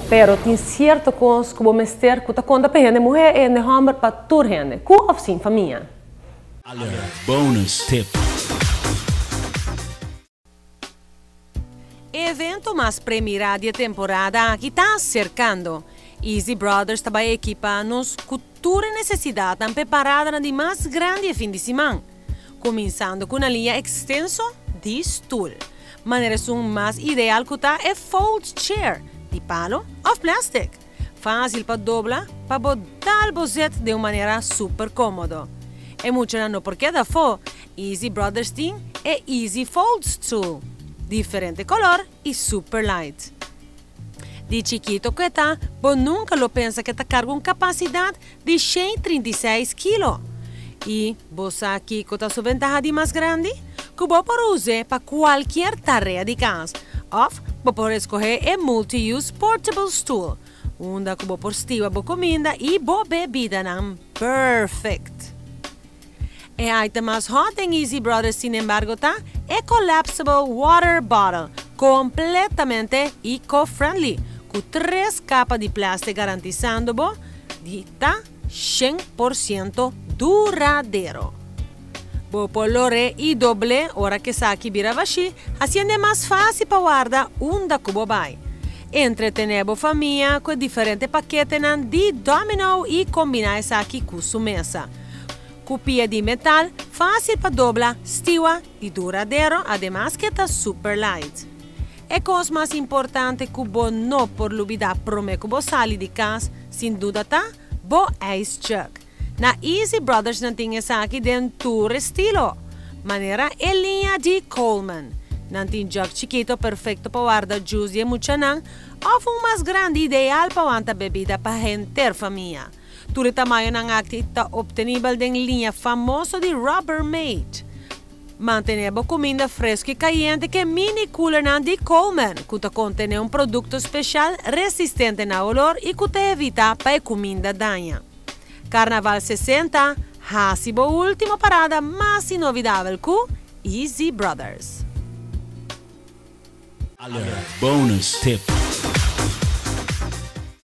Pero tin cierto cos cu bo mester cu ta conta pa hende muher y hende homber, pa tur hende, cu of sin famia. Alert bonus tip. E evento mas premira di e temporada aki ta acercando. Easy Brothers ta bay ekipa nos cu tur e necesidadnan p'e paradanan di mas grandi e fin di siman. Cuminsando cu na liña extenso di stoel. Manera esun mas ideal cu ta e fold chair, di palo of plastic. Facil pa dobla pa bo dal bo zet den un manera super comodo. E muchanan no por keda afo, Easy Brothers tin e Easy Fold Stool, diferente color y super light. Di chikito cu e ta, bo nunca lo pensa cu e ta carga un capacidad di 136 kilo. Y bo sa kico ta su ventaha di mas grandi? Cu bo por use pa cualkier tarea di cas. Of bo por escoge e multi-use portable stool, unda cu bo por stiwa bo cuminda y bo bebidanan perfect. E item mas hot den Easy Brothers, sin embargo, ta e collapsible water bottle, completamente eco-friendly, cu tres capa di plastic garantisando bo di ta 100% duradero. Bo por lor'e y dobl'e ora cu esaki bira bashi, haciendo mas facil pa warda unda cu bo bay. Entretene bo famia cu diferente paketenan di domino y combina esaki cu su mesa. Cu pia di metal, facil pa dobla, stiwa y duradero, ademas cu ta super light. E cos mas importante cu bo no por lubida prome cu bo sali di cas, sin duda ta, bo ice jug. Na Easy Brothers nan tin esaki den tur estilo. Manera e liña di Coleman. Nan tin jug chikito perfecto pa warda juice di muchanan, of un mas grandi ideal pa wanta bebida pa henter famia. Tur tamañonan aki ta obtenibel den liña famoso di Rubbermaid. Mantene bo cuminda fresco y cayente cu mini cooler nan di Coleman, cu ta contene un producto special resistente na olor y cu ta evita pa e cuminda daña. Carnaval 60, haci bo ultimo parada mas inolvidabel cu Easy Brothers. Alert bonus tip.